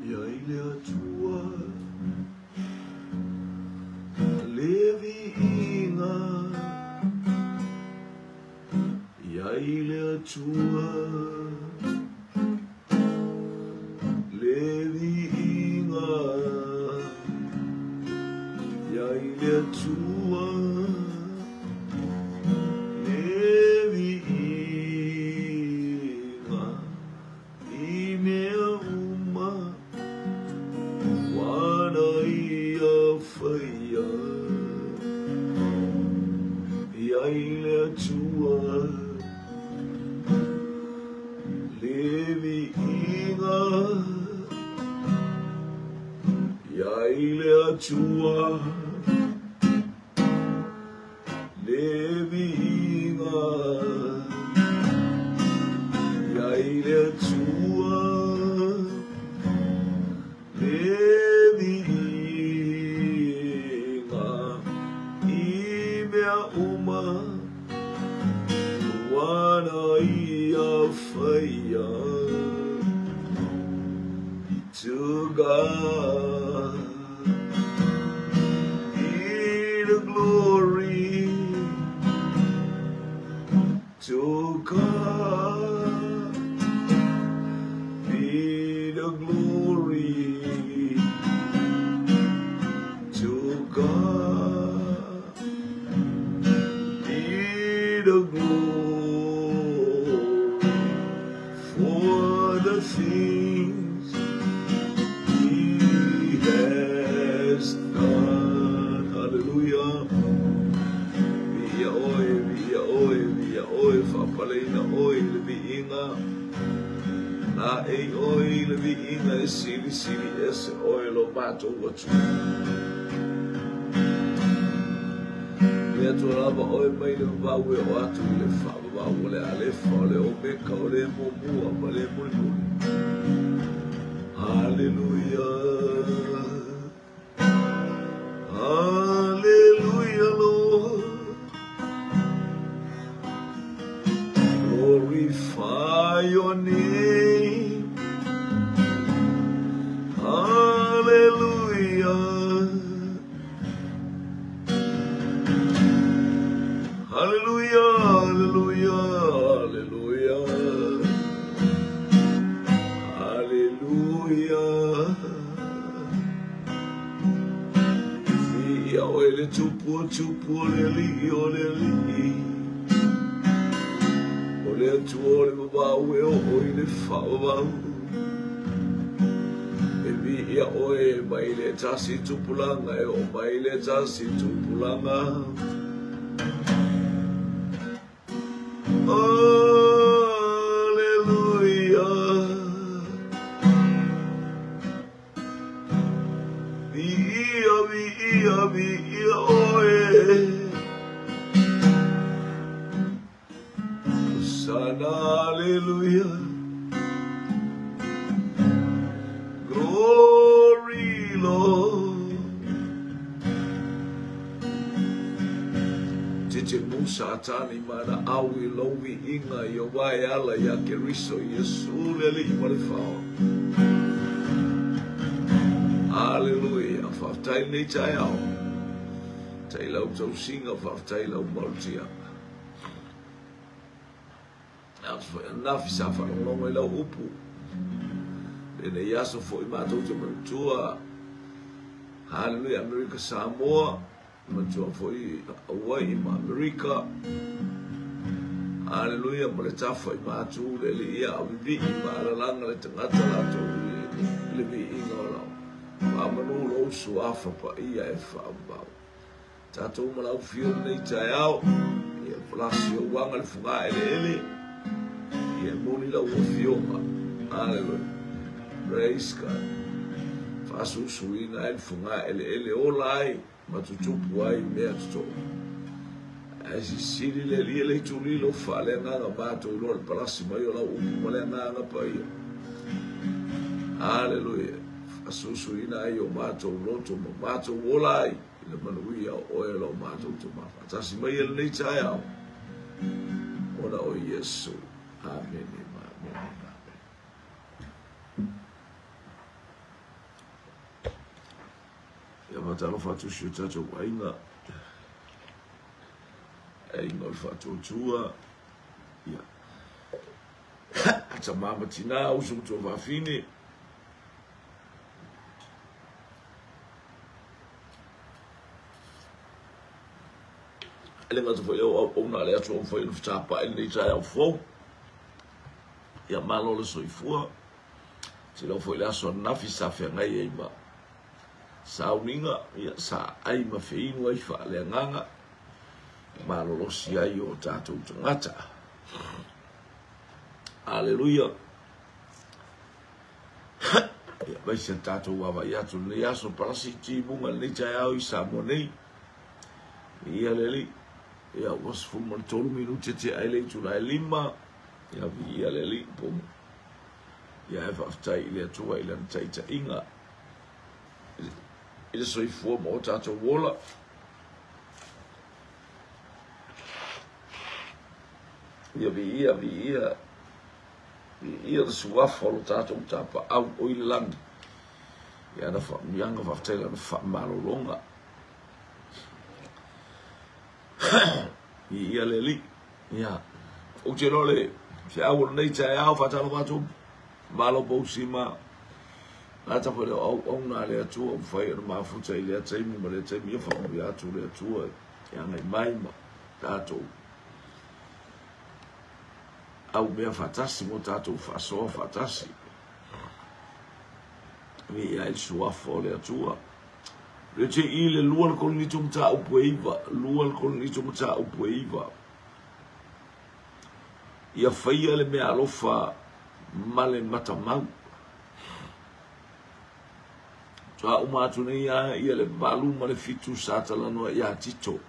Ia i le Atua le viiga, ia i le Atua le viiga, ia i le Atua le viiga, i mea uma wana ia whaia. Ia i le Atua le viiga, ia i le Atua le viiga, ia i le Atua le viiga, i mea uma wana ia whaia. To God be the glory, to God be the glory, to God be the glory, for the things He has done. Hallelujah. Viia oe, viia oe, viia oe, whapaleina oe i le viiga. La ei oe i le viiga e sili sili ese oe lo mātou Atua. Le Atua lava oe mai le vavau e o atu i le whaavavau o le Alefa, o le Omeka, o le Muamua ma le Mulimuli. Hallelujah. Hallelujah, Lord. Glorify your name. Hallelujah. Hallelujah, hallelujah, hallelujah. Hallelujah. Ia oe le tupu o tupu o le alii o le alii. O le Atua o le vavau e oo i le faavavau. E viia oe mai le tasi tupulaga e oo mai le tasi tupulaga. Hallelujah. Viia, viia, viia oe. Hosanna, hallelujah. Glory, Lord. Tete Musa atani mana au i lau viiga i o vae ala ia Keriso Iesu le alii ma le fao. Hallelujah. Whaftai nei taeao. Tai lau tausiga, whaftai lau malutiaga. Anafi sa whalongongo i lau upu. Lenei aso foi mātou te manatua. Hallelujah, Amerika Samoa. Manatua foi Hawaii ma Amerika. Hallelujah, ma le tafa i mātu le li ia a vivi ma alalanga le tangata latou i le viiga o lau. Whaamanu lou suafa pa ia e whaambau. Tātou ma lau fio nei taeao. Ia palasi o wanga le funga ele ele. Ia moni lau o fioga. Hallelujah. Praise God. Whaasusuina e le funga ele ele ola ai. Ma tutupu ai mea tutu. Ae sisili le lia le tulilo wha le nganga mātou loa le palasi mai o lau upu ma le nganga paia. Hallelujah. Whaasusuina ai o mātou loto ma mātou ola ai. I le manuia o oe lau mātou te mafa. Tasi mai e lenei taeao. Ona o Iesu. Amen. Amen. Amen. Faatalofa atu i si o tatou aiga, aiga o le Faatuatua, ia, tama ma tina, uso ma tuafafine, E le gata foi o auauna a le Atua ua mafai ona fetapaai lenei taeao fou. Ia malo le soifua. Silau foi le aso ananafi sa feagai ai ma sauniga, ia sa ai ma feinu ai faaleagaga, malolosi ai o tatou tagata. Aleluia. Ia aemaise le tatou vaavaai atu i lenei aso palasi timuga i lenei taeao i Samoa nei. Ia le Alii, ia ua 13 minute tea ai le itula e 5. Ia viia le Alii po. Ia e faafetai i le Atua i lana taitaiga i le soifua ma o tatou ola. Ia viia, viia, viia le suafa o lo tatou tapaau o i le lagi. Ia ana faamanuiaga, faafetai i lana faamalologa. Viia le Alii. Ia, ou te iloa le feau o lenei taeao, faatalofa atu, malo Pousima, gata foi le auauna a le Atua ua mafai ona mafuta i lea taimi ma lea taimi, ia faamanuia atu le Atua e agai mai ma tatou au mea faatasi mo tatou faasoa faatasi. Viia ai le suafa o le Atua. Le te i le 2 le Korinito mataupu e 9, 2 le Korinito mataupu e 9. Ia faia le mea alofa ma le matamau. Faatoa uma atu nei lava ia le 8 ma le 7 sa talanoa ia Tito.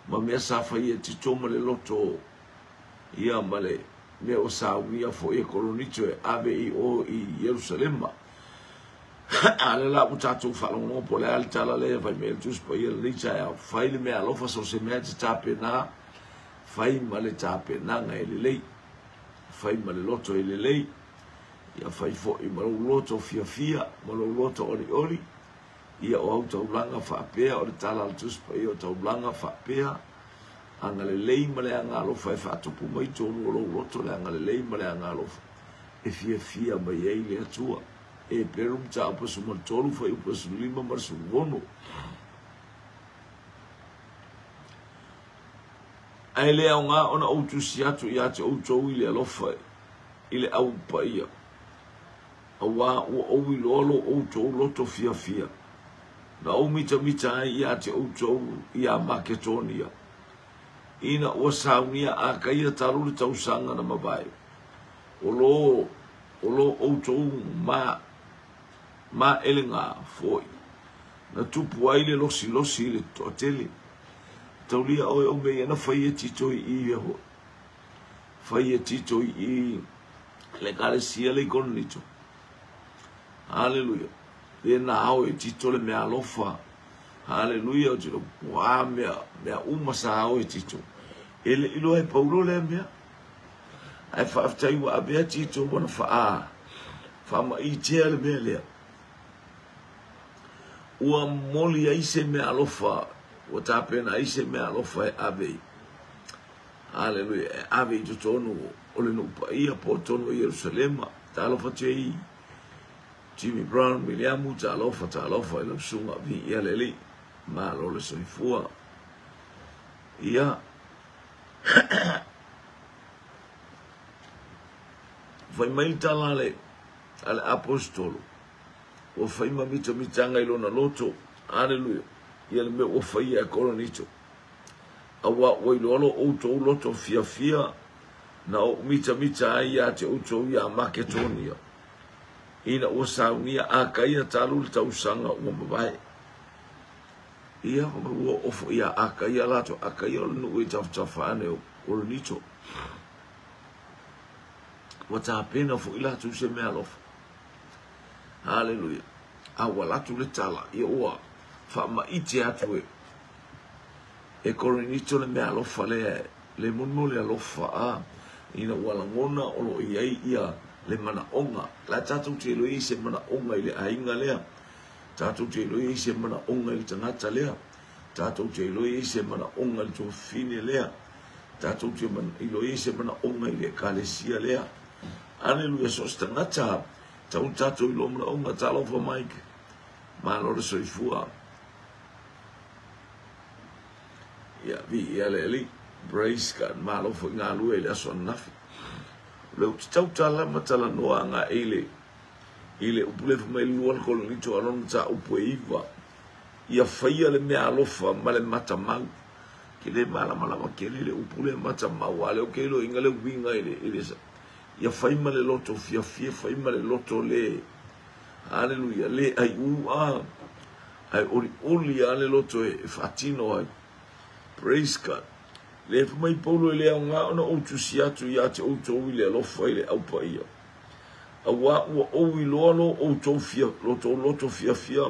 Ma mea sa faia e Tito ma le loto ia ma le mea ua saunia foi e Korinito e ave i o i Ierusalema. A lea la ua tatou faalogologo po o le a le tala lea e fai mai ai le Tusi Paia i lenei taeao, fai le mea alofa so o se mea e te tapena, fai ma le tapenaga e lelei, fai ma le loto e lelei, ia fai foi ma lou loto fiafia, ma lou loto olioli, ia o au taulaga faapea, o le tala a le Tusi Paia o taulaga faapea, agalelei ma le agaalofa e faatupu mai tonu o lou loto le agalelei ma le agaalofa e fiafia mai ai le Atua. Eperu mataupu 13, fuaiupu 15 ma le 16. Ae le aoga ona ou tusi atu ia te outou i le alofa i le au paia, auā ua ou iloa lo outou loto fiafia, na ou mitamita ai ia te outou iā Maketonia, ina ua saunia Akaia talu le tausaga na mavae, o lo o lo outou ma maʻelega foi, na tupu ai le losilosi i le toatele. Taulia oe o mea ia na fai e Tito i i ia hoi. Fai e Tito i i le ekalesia le i Korinito. Haleluia. Le na ao e Tito le mea alofa. Haleluia. O te ua mea, mea uma sa ao e Tito. E le iloa e Paulo lea mea. Ae faafetai ua avea Tito ma na faa faamaitea le mea lea. Ua momoli ai se mea alofa, ua tapena ai se mea alofa e ave i Haleluia, e ave i totonu o le nuu paia po o totonu o Ierusalema. Talofa atu i Jimmy Brown, Miliamu, talofa, talofa i lau susuga, viia le Alii, malo le soifua. Ia, fai mai le tala a le, a le aposetolo, ua fai ma mitamitaga i lona loto, aleluia, ia le mea ua faia e Korinito. Auā ua iloa lo outou loto fiafia na ou mitamita ai ia te outou iā Maketonia, ina ua saunia Akaia talu le tausaga ua mavae. Ia, ua oo foi ia Akaia latou, Akaia o le nuu e tafatafa ane o Korinito. Ua tapena foi latou se mea alofa. Haleluia. A ua alu atu le tala, ia ua faamaite atu e e Korinito le mea alofa lea, le moni o le alofa, a, ina ua lagona o lo o i ai ia le manaoga. La tatou te iloa i se manaoga i le aiga lea. Tatou te iloa e i ai se manaoga i le tagata lea. Tatou te iloa e i ai se manaoga i le tuafafine lea. Tatou te iloa e i ai se manaoga i le ekalesia lea. Aleluia, so o se tagata, tau ona tatou iloa manaoga. Talofa Mike, malo le soifua. Ia, viia le Alii. Praise God, malo foi galue i le aso ananafi. O lea ou te tautala ma talanoa agai i le i le upu lea fai mai le 2 Korinito a lona mataupu e 9, ia faia le mea alofa ma le matamau. Ke le malamalama tele le upu lea matamau, a o lea ou te iloaina le uiga i le, i le ia fai ma le loto fiafia, fai ma le loto le, haleluia, le aiu a, ae olioli a le loto e faatino ai. Praise God. Le fai mai Paulo e le aoga ona ou tusi atu ia te outou i le alofa i le au paia. Auā ua ou iloa lo outou fia, lo tou loto fiafia,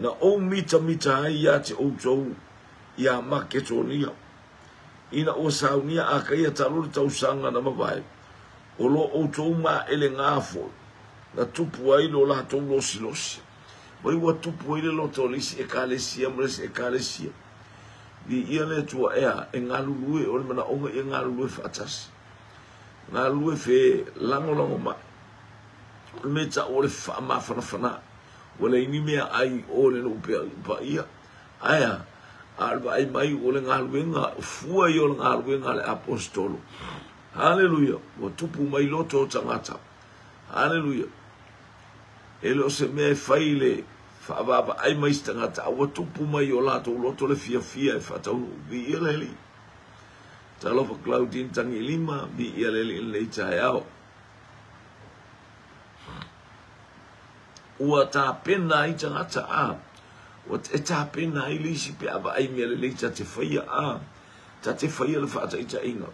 na ou mitamita ai ia te outou iā Maketonia. Ina ua saunia Akaia talu le tausaga na mavae, o lo outou maʻelegā foi, na tupu ai lo latou losilosi. Mai ua tupu ai le loto o le isi Ekalesia ma le isi Ekalesia. Viia le Atua ea e galulue, o le manaoga ia galulue faatasi. Galulue fe lagolago mai. O le mea tau o le faamafanafana. Ua leai ni mea ai o le nuu pea paia. Ae a? A o le vaai mai o le galuega, o fua ia o le galuega a le aposetolo. Haleluia! Ua tupu mai loto o tagata. Haleluia! E le o se mea e fai i le faavaavaai mai se tagata, a ua tupu mai i o latou loto le fiafia e faataunuu. Viia le Alii. Talofa Claudine Tagilima, viia le Alii i lenei taeao. Ua tapena ai tagata a, ua e tapena ai le isi pe a vaai mea lelei ta te faia a, ta te faia le faataitaiga.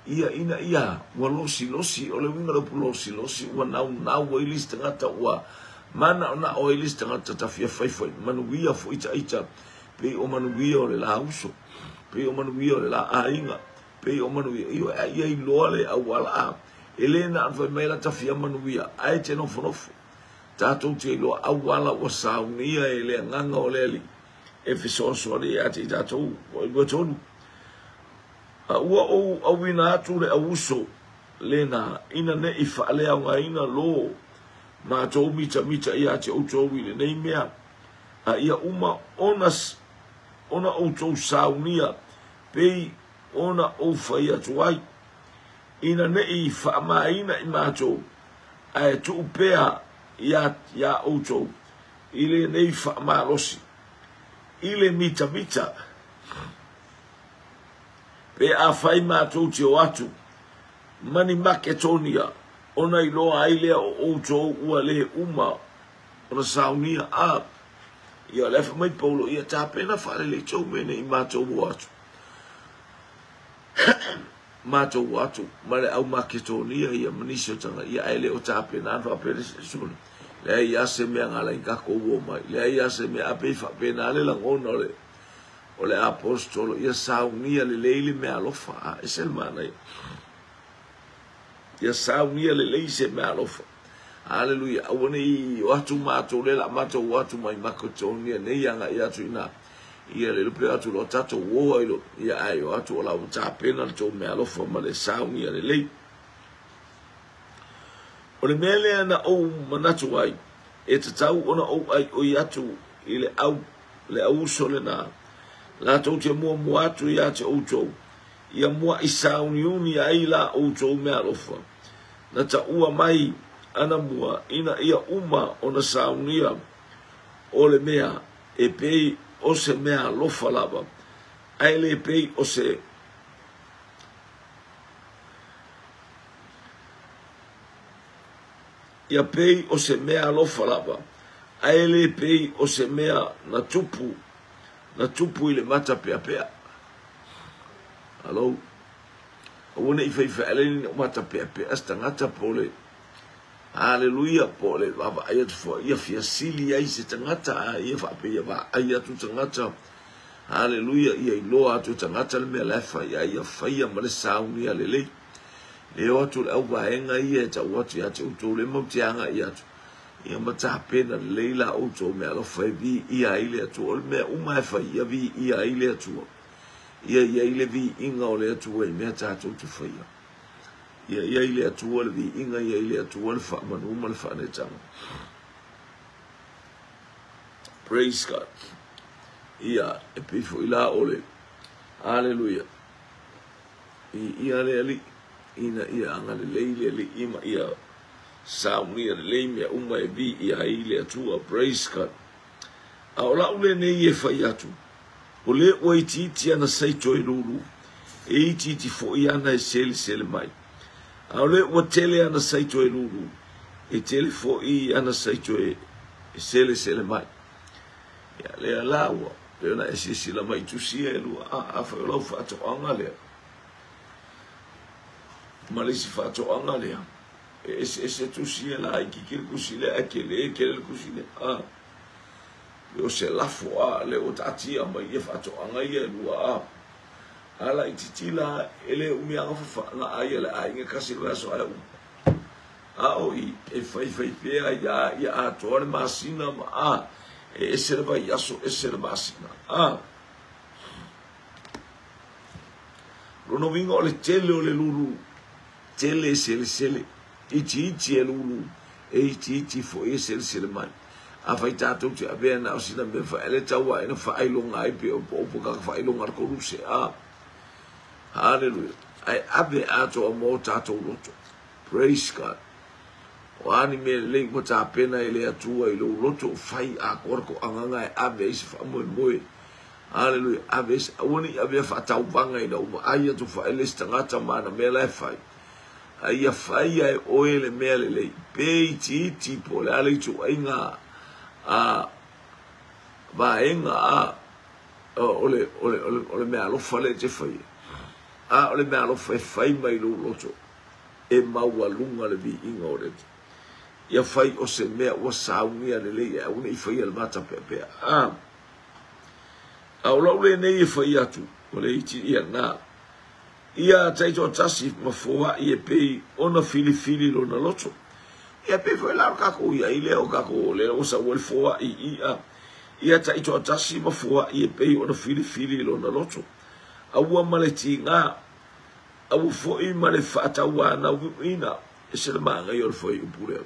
Ia ina ia ua losilosi, o le uiga o le upu losilosi, ua naunau ai le isi tagata, ua manaonao ai le isi tagata ta fia fai foi, manuia foi ta ita, pei o manuia o le la uso, pei o manuia o le la aiga, pei o manuia, ioe, a ia iloa le auala a, e le na ona fai mai la ta fia manuia, ae te nofonofo. Tatou te iloa auala ua saunia e le Agaga o le Alii e fesoasoani ia te i tatou, ua 23. A ua ou auina atu le auuso lena ina ne i faaleaogaina lo matou mitamita ia te outou i lenei mea, a ia uma ona ona outou saunia pei ona ou fai atu ai, ina ne i faamaina i matou, ae tuu pea ia, iā outou i lenei faamalosi, i le mitamita. Pe afai matou te o atu ma ni Maketonia, ona iloa ai lea o outou ua le uma ona saunia. A ia, o le a fai mai Paulo, ia tapena faalelei tou mea ne i matou o atu. Matou o atu ma le au Maketonia ia ma nisi o tagata, ia ae le o tapena ana faapea le sole. Leai lava se mea na ala ai tatou o mai. Leai lava se mea, a pei faapena le lagona o le o le aposetolo, ia saunia lelei le meaalofa. A ese le manaia. Ia saunia lelei se meaalofa. Aleluia. Aua ne i o atu matou lea la matou o atu mai Makedonia nei agai atu i ina. Ia le lupe atu lo tatou o ai lo. Ia ai o atu o la ua tapena le tou meaalofa ma le saunia lelei. O le mea lea na ou manatu ai, e tatau ona ou aioi atu i le au le auuso lena, latou te muamua atu ia te outou, ia muaʻi sauniuni ai la outou meaalofa, na taua mai anamua ina ia uma ona saunia o le mea e pei o se meaalofa lava, ae le pei o se Ia pei o se mea alofa lava, ae le pei o se mea na tupu, na tupu i le mata peapea. Hello. Aua ne i faifaealeni ina mata peapea se tagata po o le Haleluia, po o le vaavaai atu foi ia fia sili ai se tagata, a ia faapea ia vaai atu tagata. Haleluia, ia iloa atu e tagata le mea la e fai, a ia faia ma le saunia lelei. E o atu le auvaega ia e tau atu ia te outou, le matou te agai atu. Ia ma tapena lelei la outou meaalofa e viia ai le Atua. O le mea uma e fai, ia viia ai le Atua. Ia i ai le viiga o le Atua i mea tatou te faia. Ia i ai le Atua le viiga, ia i le Atua le faamanu ma le faaneetaga. Praise God. Ia, e pei foi la o le Aleluia. Viia le Alii, ina ia agalelei le Alii ma ia saunia lelei mea uma e viia ai le Atua. Praise God. A o lau lenei e fai atu, o lea ua itiiti ana saito e lulu, e itiiti foi ana e selesele mai. A o lea ua tele ana saito e lulu, e tele foi ana saito e selesele mai. Ia lea la ua pei ona e silasila mai i tusi ia e lua, a, afai o lau faatoaga lea, ma le isi faatoaga lea, e eseese tusi ia la, itiiti le tusi lea, ae tele tele le tusi lea. A, o se lafo, a, lea ua taatia mai ia faatoaga ia e lua, a. A laitiiti la, e le umi lava fafaga ai a le aiga tasi le vaiaso ae uma. A o i, e faifai pea ia ia atoa le masina ma a, e ese le vaiaso, ese le masina. A. Lona uiga o le tele o le lulu, tele e selesele, itiiti e lulu, e itiiti foi e selesele mai. Afai tatou te avea na o sina mea faele tau ae na faailoga ai pe o po o kaka faailoga le koluse. A. Hallelujah. Ae ave atoa mo tatou loto. Praise God. O a ni mea lelei ua tapena e le Atua i lou loto, fai atoa le toagaga e ave ai se faamoemoe. Hallelujah. Ave ai se, aua ne i avea faatauvaga ina ua vaai atu faaele se tagata ma ana mea la e fai. A ia faia e oe le mea lelei, pe itiiti po o le a le ituaiga a vaega a o le, o le, o le, o le mea alofa lea e te faia. A o le mea alofa e fai mai lou loto, e maualuga le viiga o le Atua. Ia fai o se mea ua saunia lelei e aua ne i faia le matapeapea. A, a o lau lenei e fai atu, o le iti ia na, ia taitoatasi ma foai e pei ona filifili lona loto. Ia pei foi la o tatou i ai lea o tatou o lea ua sau ai le foai ia, ia taitoatasi ma foai e pei ona filifili lona loto. Aua ma le tiga, aua foi ma le faatauanauina, ese le manaia o le fuaiupu lea.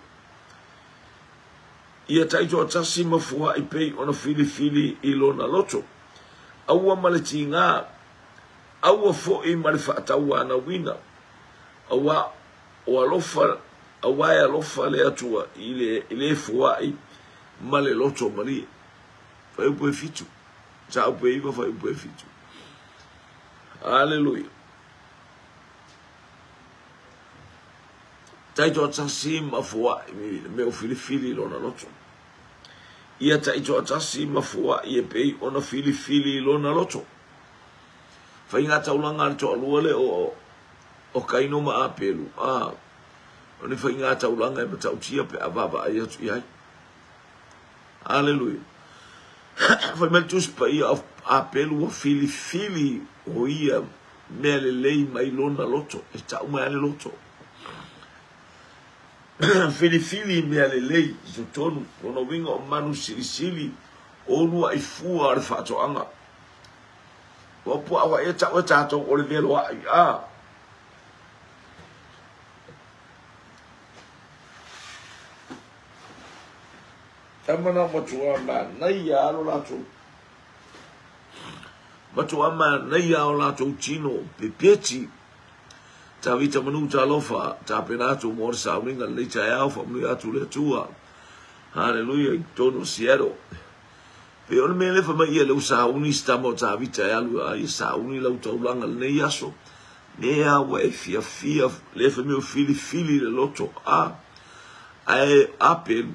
Ia taitoatasi ma foai pei ona filifili i lona loto. Aua ma le tiga, aua foi ma le faatauanauina, aua o alofa, aua e alofa le Atua i le, i le foai ma le loto malie. Fuaiupu e 7, mataupu e 9, fuaiupu e 7. Aleluia. Taitoatasi ma foai le mea o filifili i lona loto. Ia taitoatasi ma foai e pei ona filifili i lona loto. Faiga taulaga a le toalua lea o, o Kaino ma Apelu. A, o ni faiga taulaga e matautia pe a vaavaai atu i ai. Aleluia. Fai mai le Tusi Paia o Apelu ua filifili o ia mea lelei mai lona loto. E tau mai le loto. Filifili mea lelei i totonu. Lona uiga o manu silisili o uluai fua o le faatoaga. Ua puaa e tau e tatou o le veloai. A. Tama na matua manaia a lo latou. Matua manaia o latou tino pepeti. Tavita manu talofa, tapena atu mo le sauniga lenei taeao, faamanuia atu le Atua. Haleluia i totonu o Seattle. Pei o le mea lea fai mai ia lea ua sauni si tama o Tavita e alu a ia sauni lau taulaga lenei aso. Mea ua e fiafia, lea fai mai ua filifili le loto. A, ae Apelu,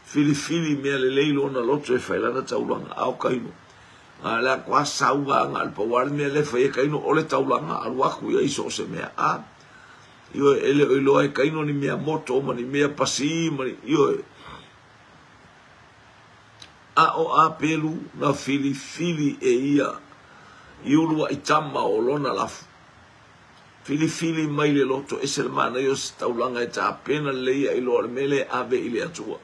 filifili mea lelei lona loto e fai lana taulaga. A o Kaino, a le a sau a le pau le mea lea fai e Kaino o le taulaga, alu atu ia i so o se mea. A, ioe, e le o iloa e Kaino ni mea moto ma ni mea pasi ma ni, ioe. A o Apelu na filifili e ia i uluai tama o lona lafu. Filifili mai le loto, ese le manaia o se taulaga e tapena lelei ai loa le mea lea e ave i le Atua.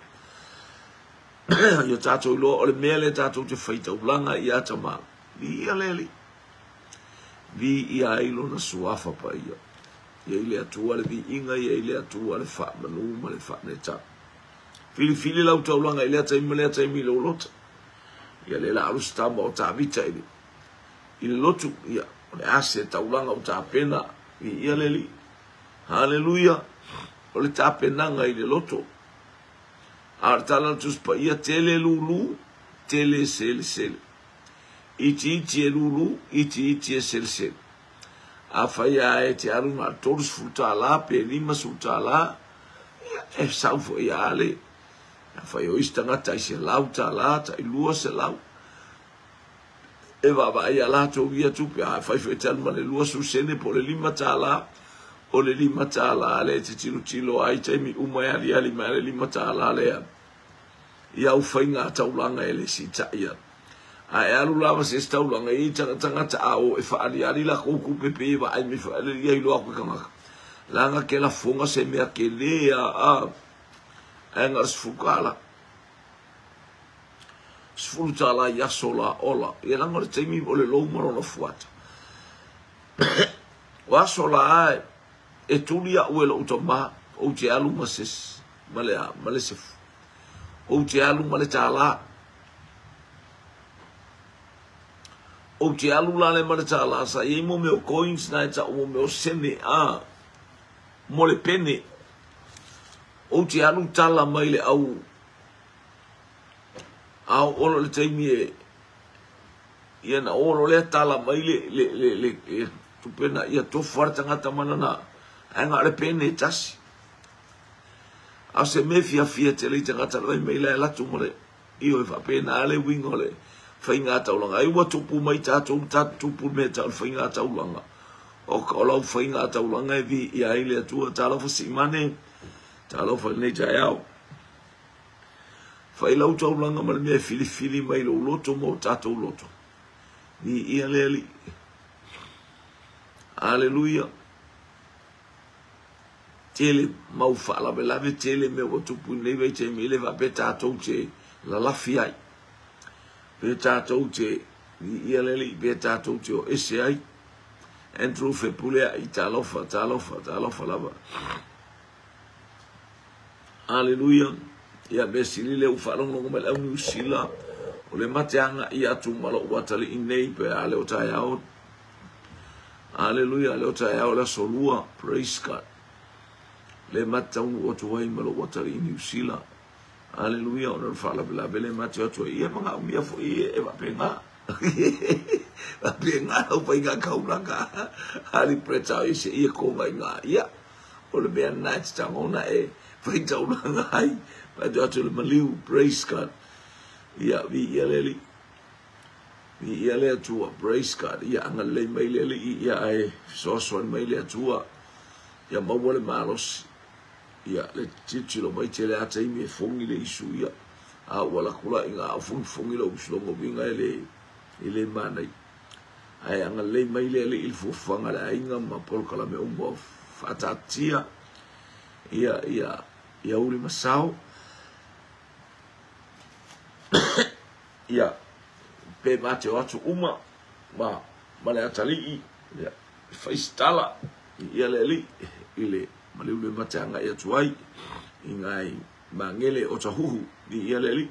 Ia tatou iloa o le mea lea tatou te faitaulaga ia tama. Viia le Alii. Viia ai lona suafa paia. Ia i le Atua le viiga, ia i le Atua le faamanu ma le faaneta. Filifili lau taulaga i lea taimi ma lea taimi i lou loto. Ia le la alu se tama o Tavita i le lotu. Ia, o le a se taulaga o tapena. Viia le Alii. Haleluia. O le tapenaga i le loto. A o le tala a le Tusi Paia, tele lulu, tele selesele. Itiiti e lulu, itiiti e selesele. Afai lava e te alu na o le $30 pe $50, ia, e sau foi lava le. Afai o isi tagata tai $100, tai 200, e vaavaai ia latou ia tupe. Afai foi e te alu ma le 20 sene po o le $5, o le $5 lea e te tilotilo ai taimi uma e aliali mai le $5 lea i au faiga taulaga e le siitai atu. A e alu lava se isi taulaga e i ai tagata a o e faaaliali lakou tupe pei e vaai mai foi ia iloa atu e tagata. Leaga ke lafoga se mea tele a ae na o le $10. $10 i aso la ola. Ia leaga o le taimi o le lou ma lona fuata. O aso la e tuli au e lou tama, ou te alu ma se ma le ma le se ou te alu ma le $1. Ou te alu la le ma le $1 sa i ai mo mea o coins na e tau mo mea o sene a mo le pene. Ou te alu tala mai le au a o le taimi e ia na olo lea tala mai le tupe na ia tofu ale tagata mana ae na o le pene tasi. A se mea fiafia tele i tagata le vai mai la e latu ma le io e faapena ale uiga o le faiga taulaga. Ai ua tupu mai tatou tupu mea tau le faiga taulaga. O lau faiga taulaga e viia ai le Atua. Talofa Simane, talofa i lenei taeao. Fai lau taulaga ma le mea e filifili mai lou loto ma o tatou loto. Viia le Alii. Aleluia. Tele mau faalavelave, tele mea ua tupu i lenei vaitaimi, e le faapea tatou te lalafi ai. Pe tatou te viia le Alii, pe tatou te o ese ai. Andrew Fepuleai, talofa, talofa, talofa lava. Aleluia. Ia mea sili lea ua faalogologo mai le au Niu Sila. O le mate agai atu ma lou atalii nei pe a le o taeao. Aleluia, le o taeao le aso lua. Praise God. Le mate taunuu atu ai ma lou atalii Niu Sila. Aleluia, ona o le faalavelave le mate atu ai. Ia manaomia foi e faapena. Faapena lau faiga taulaga. Ali pretau i se ia konga i ngā. Ia, o le mea nā e te tangona e faitaulaga ai. Pai atu le maliu. Praise God. Ia, viia le Alii. Viia le Atua. Praise God. Ia, agalelei mai le Alii. Ia, ae fesoasoani mai le Atua. Ia, maua le malosi. Ia, le tilotilo mai tele a taimi e fogi le isu ia. A ua lakula i ngā au fogifogi lau usu longa uiga e le manaia. Ae agalelei mai le Alii i le fuafuaga a le aiga ma polokalame uma o faataatitia. Ia, ia, ia uli masao. Ia, pe mate o atu uma ma le atalii. Ia, fai se tala ia le Alii i le maliu le mate agai atu ai i ngai mangele o tahuhu viia le Alii.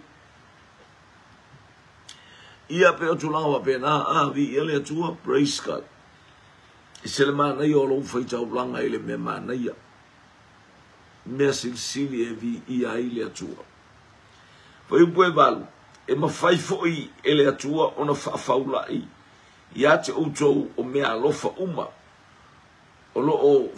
Ia pe o tulaga faapena a viia le Atua. Praise God. E se le manaia o lou faitaulaga i le mea manaia. Mea silisili e viia ai le Atua. Fuaiupu e 8, e mafai foi e le Atua ona faafaulai ia te outou o mea alofa uma o loo